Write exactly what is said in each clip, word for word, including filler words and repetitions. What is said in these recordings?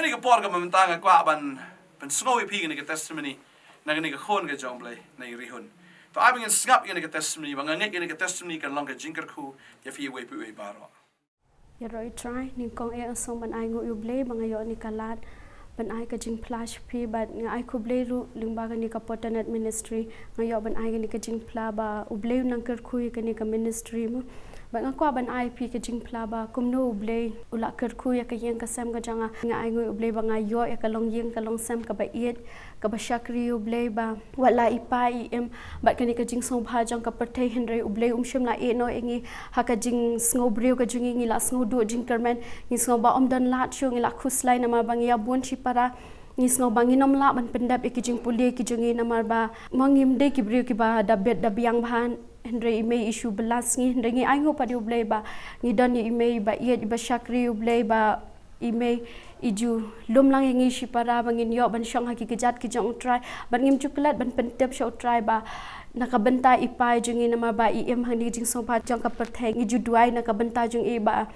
Kane ka por kaba mynta nga kwah ban pynsngew ïa phi kane ka testimony na kane ka khun ka jong U Blei na i Rihun. To ai ba ngin sngap ïa kane ka testimony, ba nga ngeit ïa kane ka testimony kan long ka jingkyrkhu ïa phi iwei pa iwei baroh. Ïaroh ïa U Trai, nyngkong eh nga sngewbha ban ai nguh ïa U Blei ba nga ïoh ïa kane ka lad ban ai ka jingphla sha phi, bad nga ai khublei ruh lyngba kane ka Potternet Ministry, nga ïoh ban ai kane ka jingphla ba U Blei un nang kyrkhu ïa kane ka ministry mo. Bad nga kwah ban ai phi ka jingphla ba kumno U Blei u la kyrkhu ïa ka ïing ka sem ka jong nga. Nga ai nguh ïa U Blei ba nga ïoh ïa ka longïing ka longsem kaba ïeit, kaba shakri ïa U Blei, ba wat la i pa i im bad kane ka jingsngewbha jong ka pyrthei, hynrei U Blei um shym la ïehnoh ïa ngi ha ka jingsngewbriew ka jong ngi. Ngi la sngew duh jingkyrmen, ngi sngew ba ym don lad shuh, ngi la khuslai namar ba ngi ïa bun shipara. Ngi sngew ba ngin ym lah ban pyndep ïa ki jingpule ki jong ngi namar ba mo ngim dei ki briew kiba da bit da biang bha, hynrei i mei i shu bylla sngi, hynrei ngi ai nguh pat ïa U Blei ba ngi don ïa i mei ba ïeit, ba shakri ïa U Blei, ba i mei i ju lum lang ïa ngi shipara ba ngin ïoh ban shong ha ki kjat ki jong U Trai. Bad ngim ju klet ban pyntip sha U Trai ba na ka bynta i pa i jong ngi namar ba i im ha kane ka jingsngewbha jong ka pyrthei. Ngi ju duwai na ka bynta jong i ba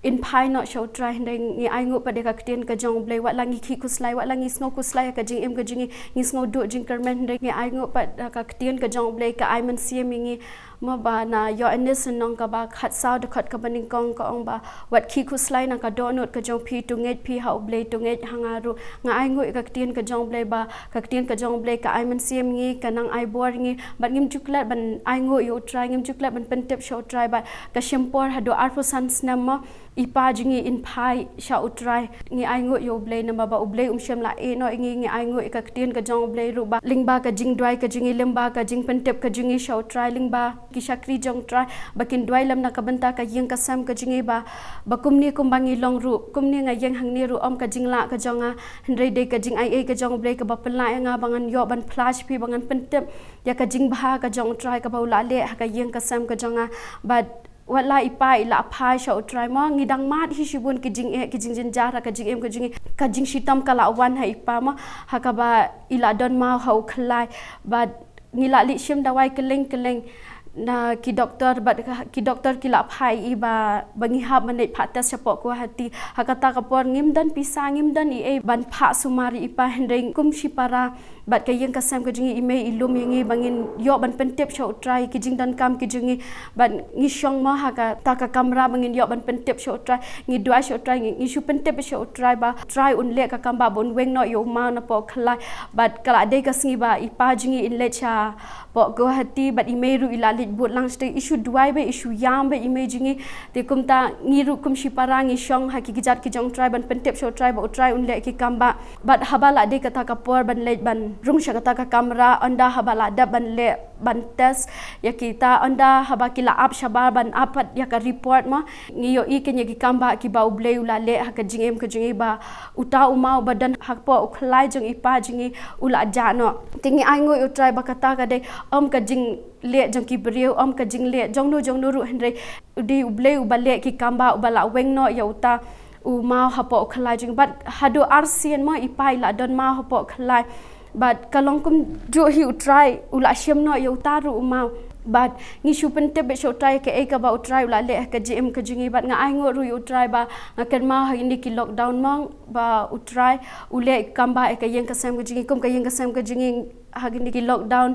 in phai noh sha U Trai, hynrei ngi ai nguh pat ïa ka ktien ka jong U Blei. Wat la ngi khih khuslai, wat la ngi sngew khuslai ha ka jingim ka jong ngi, ngi sngew duh jingkyrmen, hynrei ngi ai nguh pat ïa ka ktien ka jong U Blei, ka ai mynsiem ïa ngi. Mo ba na Ïoannis lynnong kaba khatsaw dkhot kaba nyngkong ka ong ba wat khih khuslai na ka dohnud ka jong phi, to ngeit phi ha U Blei, to ngeit ha nga ruh. Nga ai nguh ïa ka ktien ka jong U Blei ba ka ktien ka jong U Blei ka ai mynsiem ïa ngi, ka nang ai bor ïa ngi. Bad ngim ju klet ban ai nguh ïa U Trai, ngim ju klet ban pyntip sha U Trai, bad ka shim por haduh arphew san snem mo i pa jong ngi in phai sha U Trai. Ngi ai nguh ïa U Blei namar ba U Blei um shym la ïehnoh ïa ngi. Ngi ai nguh ïa ka ktien ka jong U Blei ruh ba lyngba ka jingduwai ka jong ngi, lyngba ka jingpyntip ka jong ngi sha U Trai, lyngba ki shakri jong U Trai ba kin duwai lem na ka bynta ka ïing ka sem ka jong ngi, ba, ba kumne kumba ngi long ruh, kumne nga ïeng hangne ruh, ym ka jinglah ka jong nga, hynrei dei ka jingaiei ka jong U Blei kaba pynlah ïa nga ba ngan ïoh ban phla sha phi, ba ngan pyntip ïa ka jingbha ka jong U Trai kaba u la leh ha ka ïing ka sem ka jong nga. Bad wat la i pa i la phai sha U Trai mo, ngi dang mad hi shibun ki jingeh ki jingjynjar ha ka jingim ka jong ngi. Ka jingshitom ka la wan ha i pa mo, ha kaba i la don maw ha u khlai. Bad ngi la leit shim dawai kylleng kylleng na ki doktor, bad ki doktor ki la phah ïa i ba, ba ngi hap ban leit phah test shapoh Guwahati. Ha kata ka por ngim don pisa, ngim don ei ei ban phah sumar ïa i pa, hynrei kum shipara bad ka ïing ka sem ka jong ngi, i mei i lum ïa ngi ba ngin ïoh ban pyntip sha U Trai ki jingdonkam ki jong ngi. Bad ngi shong mo ha kata ka kamra ba ngin ïoh ban pyntip sha U Trai. Ngi duwai sha U Trai, ngi, ngi shu pyntip sha U Trai ba U Trai un leh ka kam ba, ba un weng noh ïa u maw napoh khlai. Bad ka la dei ka sngi ba i pa jong ngi in leit shapoh Guwahati, bad i mei ruh i la leit bud lang shatei. I shu duwai beit, i shu ïam beit i mei jong ngi. Te kumta ngi ruh kum shipara ngi shong ha ki kjat ki jong U Trai ban pyntip sha U Trai ba U Trai un leh ki kam ba. Bad haba la dei kata ka por ban leit ban rung sha kata ka kamra, ynda haba la dep ban leh ban test ïa kita, ynda haba ki la ap shabar ban ap pat ïa ka report mo, ngi ïohi kane ki kam ba kiba U Blei u la leh ha ka jingim ka jong ngi, ba uta u maw ba don hapoh u khlai jong i pa jong ngi u la jah noh. Te ngi ai nguh ïa U Trai ba kata ka dei ym ka jingleh jong ki briew, ym ka jingleh jong no jong no ruh, hynrei u dei U Blei uba leh ki kam ba, uba la weng noh ïa uta u maw hapoh u khlai jong ngi. Bad haduh arsien mo i pa i la don maw hapoh u khlai. Bad ka long kumjuh hi U Trai u la shim noh ïa uta ruh u maw. Bad ngi shu pyntip beit sha U Trai kaei kaba U Trai u la leh ha ka jingim ka jong ngi. Bad nga ai nguh ruh ïa U Trai ba nga kynmaw ha kine ki lockdown mo ba U Trai u leh kam ba ïa ka ïing ka sem ka jong ngi, kum ka ïing ka sem ka jong ngi ha kine ki lockdown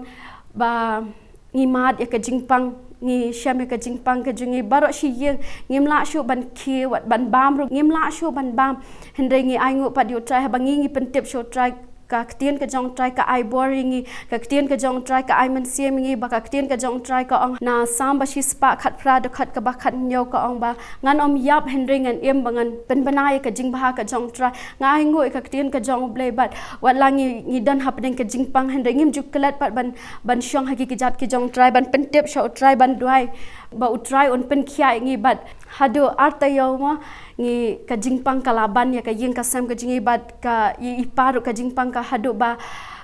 ba ngi mad ïa ka jingpang, ngi shem ïa ka jingpang ka jong ngi baroh shi ïing. Ngim lah shuh ban khie wat ban bam ruh, ngim lah shuh ban bam. Hynrei ngi ai nguh pat ïa U Trai haba ngi, ngi pyntip sha U Trai, ka ktien ka jong U Trai ka ai bor ïa ngi, ka ktien ka jong U Trai ka ai mynsiem ïa ngi, ba ka ktien ka jong U Trai ka ong na Salm ba shispah khatphra dkhot kaba khathynñiew ka ong ba ngan ym ïap hynrei ngan im ba ngan pynbna ïa ka jingbha ka jong U Trai. Nga ai nguh ïa ka ktien ka jong U Blei bad wat la ngi, ngi don hapdeng ka jingpang hynrei ngim ju klet pat ban, ban shong ha ki kjat ki jong U Trai, ban pyntip sha U Trai, ban duwai ba U Trai un pynkhiah ïa ngi. Bad haduh ar taïew mo ngi, ka jingpang ka la ban ïa ka ïing ka sem ka jong ngi bad ka, ïa i pa ruh ka jingpang ka haduh ba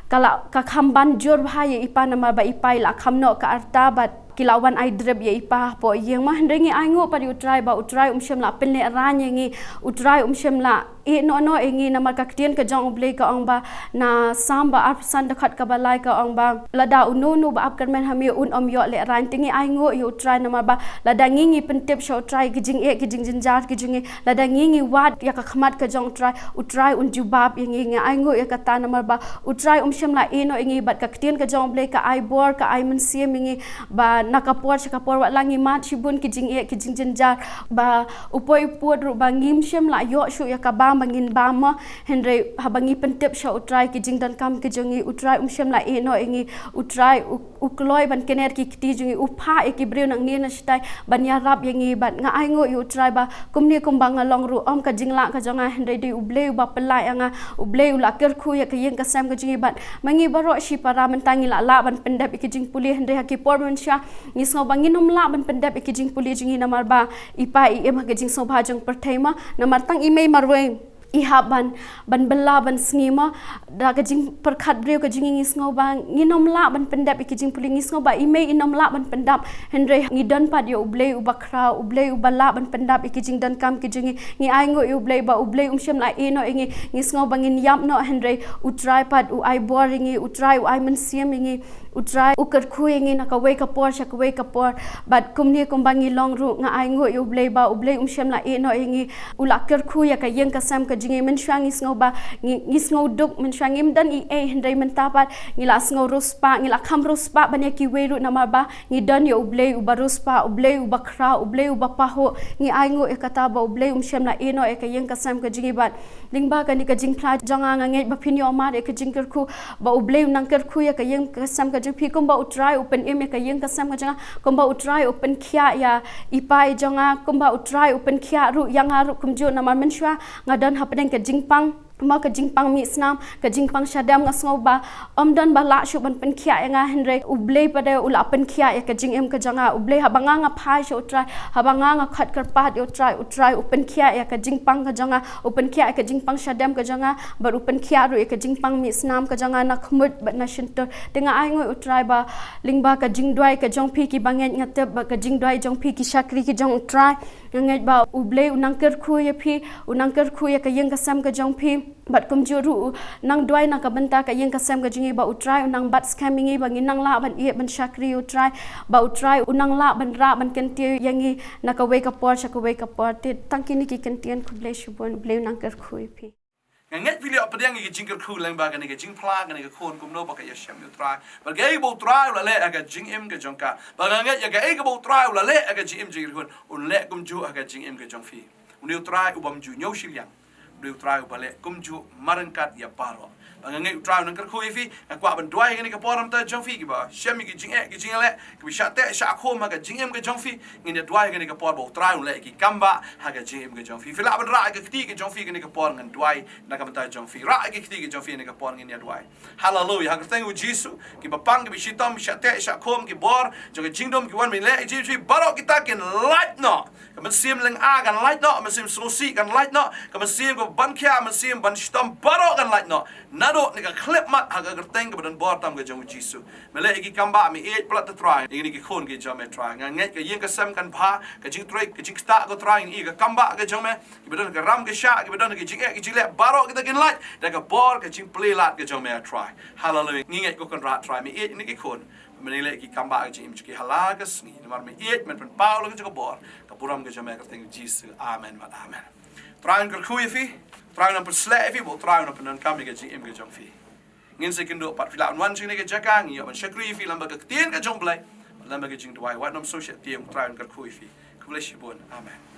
ka la, ka kham ban jur bha ïa i pa namar ba i pa i la kham noh ka rta bad i la wan ai drip ïa i pa hapoh ïing. Ma hynrei ngi ainguh pat ïa u Trai ba u Trai um shym la pynlehrain ïa ngi, u Trai um shym la ïehnoh noh ïa ngi. Namar ka ktien ka jong u Blei ka ong ba na Salm ba arphew san dkhot kaba lai ka ong ba lada uno uno ba ap kyrmen ha me un ym ïoh lehrain. Te ngi ainguh ïa u Trai namar ba lada ngi ngi pyntip sha u Trai ki jingeh ki jingjynjar ki jong ngi, lada ngi ngi wad ïa ka khmat ka jong u Trai, u Trai un jubab ïa ngi. Ngi ainguh ïa kata namar ba u Trai um shym la ïehnoh ïa ngi, bad ka ktien ka jong u Blei ka ai bor, ka ai mynsiem ïa ngi ba na ka por sha ka por, wat la ngi mad shibun ki jingeh ki jingjynjar, ba u poi u pud ruh ba ngim shym la ïoh shuh ïa ka bam ba ngin bam mo. Hynrei haba ngi pyntip sha u Trai ki jingdonkam ki jong ngi, u Trai um shym la ïehnoh ïa ngi. U Trai u, u kloi ban kner ki kti jong ngi, u phah ïa ki briew nangne na shatai ban ïarap ïa ngi. Bad nga ainguh ïa u Trai ba kumne kumba nga long ruh ym ka jinglah ka jong nga, hynrei dei u Blei uba pynlah ïa nga, u Blei u la kyrkhu ïa ka ïing ka sem ka jong ngi. Bad ma ngi baroh shipara mynta ngi la lah ban pyndep ïa ki jingpule, hynrei ha ki por mynshuwa ngi sngew ba ngin ym lah ban pyndep ïa ki jingpule jong ngi namar ba i pa i im ha ka jingsngewbha jong pyrthei mo. Namar tang i mei marwei i hap ban, ban bylla ban sngi mo. Da ka jingpyrkhat briew ka jong ngi ngi sngew ba ngin ym lah ban pyndep ïa ki jingpule, ngi sngew ba i mei in ym lah ban pyndep. Hynrei ngi don pat ïa u Blei uba khraw, u Blei uba lah ban pyndep ïa ki jingdonkam ki jong ngi. Ngi ainguh ïa u Blei ba u Blei um shym la ïehnoh ïa ngi. Ngi sngew ba ngin ïap noh, hynrei u Trai pat u ai bor ïa ngi, u Trai u ai mynsiem ïa ngi. U Trai u kyrkhu ïa ngi na kawei ka por sha kawei ka por. Bad kumne kumba ngi long ruh nga ainguh ïa u Blei ba u Blei um shym la ïehnoh ïa ngi. U la kyrkhu ïa ka ïing ka sem ka jong ngi. Mynshuwa ngi sngew ba ngi, ngi sngew duk, mynshuwa ngim don ei ei, hynrei mynta pat ngi la sngew riewspah, ngi la kham riewspah ban ïa kiwei ruh namar ba ngi don ïa u Blei uba riewspah, u Blei uba khraw, u Blei uba pahuh. Ngi ainguh ïa kata ba u Blei um shym la ïehnoh ïa ka ïing ka sem ka jong ngi. Bad lyngba kane ka jingphla jong nga nga ngeit ba phin ïohmad ïa ka jingkyrkhu ba u Blei u nang kyrkhu ïa ka ïing ka sem ka jong phi. Kumba u Trai u pynim ïa ka ïing ka sem ka jong nga, kumba u Trai u pynkhiah ïa i pa i jong nga, kumba u Trai u pynkhiah ruh ïa nga ruh kumjuh. Namar mynshuwa nga don hapdeng ka jingpang, mo, ka jingpang mih snam, ka jingpang shadem. Nga sngew ba ym don ba lah shuh ban pynkhiah ïa nga, hynrei u Blei pat u la pynkhiah ïa ka jingim ka jong nga. U Blei haba nga nga phai sha u Trai, haba nga nga khot kyrpad ïa u Trai, u Trai u pynkhiah ïa ka jingpang ka jong nga, u pynkhiah ïa ka jingpang shadem ka jong nga, bad u pynkhiah ruh ïa ka jingpang mih snam ka jong nga na khmut bad na shyntur. Te nga ainguh ïa u Trai ba lyngba ka jingduwai ka jong phi kiba ngeit, nga tip ba ka jingduwai jong phi ki shakri ki jong u Trai, nga ngeit ba u Blei u nang kyrkhu ïa phi, u nang kyrkhu ïa ka ïing ka sem ka jong phi. Bad kumjuh ruh u nang duwai na ka bynta ka ïing ka sem ka jong ngi, ba u Trai u nang bat skhem ïa ngi ba ngin nang lah ban ïeh ban shakri ïa u Trai, ba u Trai u nang lah ban rah ban kyntiew ïa ngi na kawei ka por sha kawei ka por. Te tang kine ki kyntien, khublei shibun, u Blei u nang kyrkhu ïa phi. Nga ngeit phi la ïoh pdiang ïa ka jingkyrkhu lyngba kane ka jingphla, kane ka khun kumno ba ka ïashem ïa u Trai. Bad kaei ba u Trai u la leh ha ka jingim ka jong ka, ba nga ngeit ïa kaei kaba u Trai u la leh ha ka jingim jong ka khun, un leh kumjuh ha ka jingim ka jong phi. Une u Trai u bym ju ñiew shiliang. Une u Trai uba leh kumjuh marryngkat ïa baroh. Ba nga ngeit u Trai u nang kyrkhu ïa phi. Nga kwah ban duwai ha kane ka por na ka bynta jong phi kiba shem ïa ki jingeh ki jingïaleh, kiba shah teh shah khum ha ka jingim ka jong phi. Ngin ïa duwai ha kane ka por ba u Trai un leh ïa ki kambah ha ka jingim ka jong phi. Phi lah ban rah ïa ka kti ka jong phi ha kane ka por, ngan duwai na ka bynta jong phi. Rah ïa ka kti ka jong phi ha kane ka por, ngin ïa duwai. Haleluya. Ha ka kyrteng u Jisu, kiba pang, kiba shitom, shah teh shah khum, ki bor jong ka jingdum ki wan ban leh ïa ka jingim jong phi, baroh kita kin lait noh. Ka mynsiem lynga kan lait noh, ka mynsiem sngewsih kan lait noh, ka mynsiem ka ban khia, mynsiem ban shitom, baroh kan lait noh. Naduh kane ka khyllipmat, ha ka kyrteng kaba don bor tam ka jong u Jisu. Me leh ïa ki kambah, me ïeit palat, Trai, ïa kine ki khun ki jong me, Trai. Nga ngeit ka ïing ka sem kan bha, ka jingtrei ka jingktah, ko Trai, ïa ka kambah ka jong me, kiba don ka ram ka shah, kiba don ka jingeh ka jingleh, baroh kita kin lait da ka bor ka jingplie lad ka jong me, Trai. Haleluya. Ngi ngeit, ko Kynrad, Trai, me ïeit ïa kine ki khun. Me leh ïa ki kambah ha ka jingim jong ki ha la ka sngi. Namar me ïeit, men pynpaw la ka jong ka bor, ka burom ka jong me, ha ka kyrteng u Jisu. Amen bad amen. Trai un kyrkhu ïa phi. Trai un nang pynsleh ïa phi, bad Trai un nang pyndonkam ïa ka jingim ka jong phi. Ngin sa ïakynduh pat, phi lah ban wan sha kane ka jaka, ngi ïoh ban shakri ïa phi lyngba ka ktien ka jong u Blei, lyngba ka jingduwai. Wat nym sngew sheptieng, Trai un kyrkhu ïa phi. Khublei shibun. Amen.